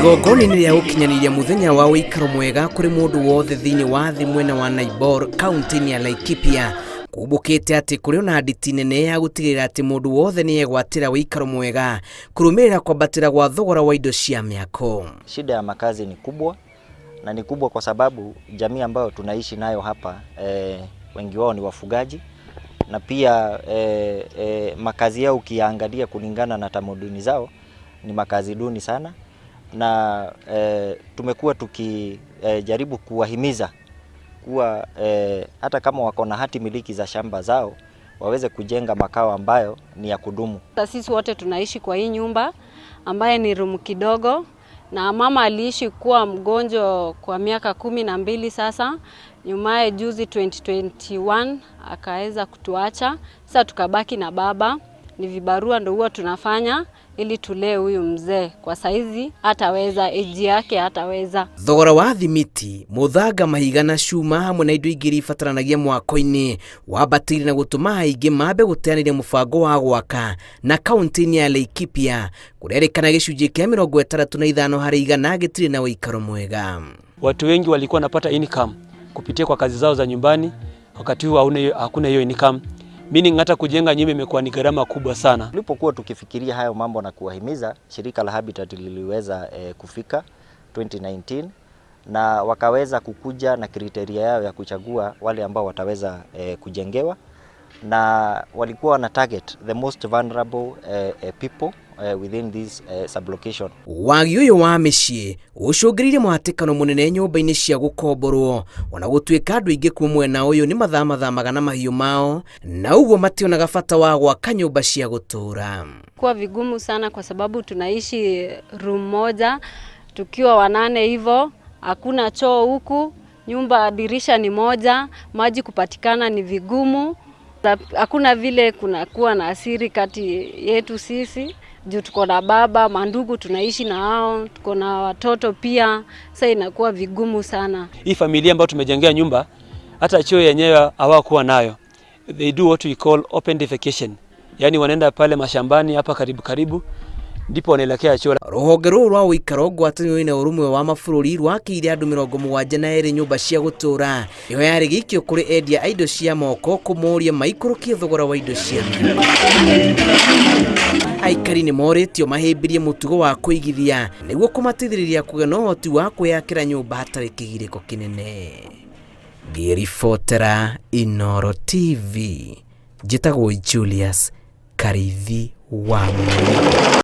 Igongona-inĩ rĩa gũkinyanĩria mũthenya wa ũikaro mwega kũrĩ mũndũ wothe thĩinĩ wa thĩ mwena wa Naibor kaunti-inĩ ya Laikipia, kumbũkĩte atĩ kũrĩ ona nditi nene ya gũtigĩrĩra atĩ mũndũ wothe nĩ egwatĩra ũikaro mwega kũrũmĩrĩra kwambatĩra gwa thogora wa indo cia mĩako. Shida ya makazi ni kubwa na ni kubwa kwa sababu jamii ambayo tunaishi nayo hapa wengi wao ni wafugaji na pia makazi yao ukiangalia kulingana na tamaduni zao ni makazi duni sana, na tumekuwa tukijaribu kuwahimiza kuwa hata kama wako na hati miliki za shamba zao waweze kujenga makao ambayo ni ya kudumu. Sisi wote tunaishi kwa hii nyumba ambaye ni room kidogo, na mama aliishi kuwa mgonjwa kwa miaka 12 sasa. Nyumaye juzi 2021 akaweza kutuacha, sasa tukabaki na baba. Ni vibarua ndo huwa tunafanya ili tulee huyu mzee. Kwa saizi hataweza, age yake hataweza. Thogora wa thimiti, muthanga, mahiga na cuma hamwe na indo ingĩ iria ibataranagia mwako-inĩ wambatĩire na gũtũma aingĩ mambe gũteanĩria mũbango wa gwaka. Na kaunti-inĩ ya Laikipia kũrerĩkana gĩcunjĩ kĩa 65% gĩtirĩ na ũikaro mwega. Watu wengi walikuwa wanapata income kupitia kwa kazi zao za nyumbani, wakati huu hakuna hiyo income, meaning hata kujenga nyumba imekuwa ni gharama kubwa sana. Tulipokuwa tukifikiria hayo mambo na kuwahimiza, shirika la Habitat liliweza kufika 2019 na wakaweza kukuja na criteria yao ya kuchagua wale ambao wataweza kujengewa, na walikuwa wana target the most vulnerable people within this sublocation. Wagi ũyũ wa mĩciĩ ũcũngĩrĩirie mũhatĩkano mũnene nyũmba-inĩ cia gũkomborwo, ona gũtuĩka andũ aingĩ kuma mwena ũyũ nĩ mathamathamaga na mahiũ mao na ũguo mationaga bata wa gwaka nyũmba cia gũtũũra. Kuwa vigumu sana kwa sababu tunaishi room moja tukiwa wanane hivyo, hakuna choo huku, nyumba dirisha ni moja, maji kupatikana ni vigumu. Hakuna vile kunakuwa na asiri kati yetu sisi juu tuko na baba, mandugu tunaishi na hao, tuko na watoto pia. Sasa inakuwa vigumu sana. Hii familia ambayo tumejengea nyumba, hata choo yenyewe hawakuwa nayo. They do what we call open defecation, yaani wanaenda pale mashambani hapa karibu karibu, ndipo wanaelekea choo. Rũhonge rũrũ rwa ũikaro ngwatanĩro-inĩ na ũrũmwe wa mabũrũri rwakĩire andũ 72 nyũmba cia gũtũũra. Ĩyo yarĩ gĩikio kũrĩ endia a indo cia moko kũmoria maikũrũkie thogora wa indo cia mĩako. Aikari nĩ morĩtio mahĩmbĩrie mũtugo wa kũigithia nĩguo kũmateithĩrĩria kũgĩa na ũhoti wa kwĩyakĩra nyũmba hatarĩ kĩgirĩko kĩnene. Ngĩribotera Inooro TV, njĩtagwo Julius Karithi wa Mũrĩmi.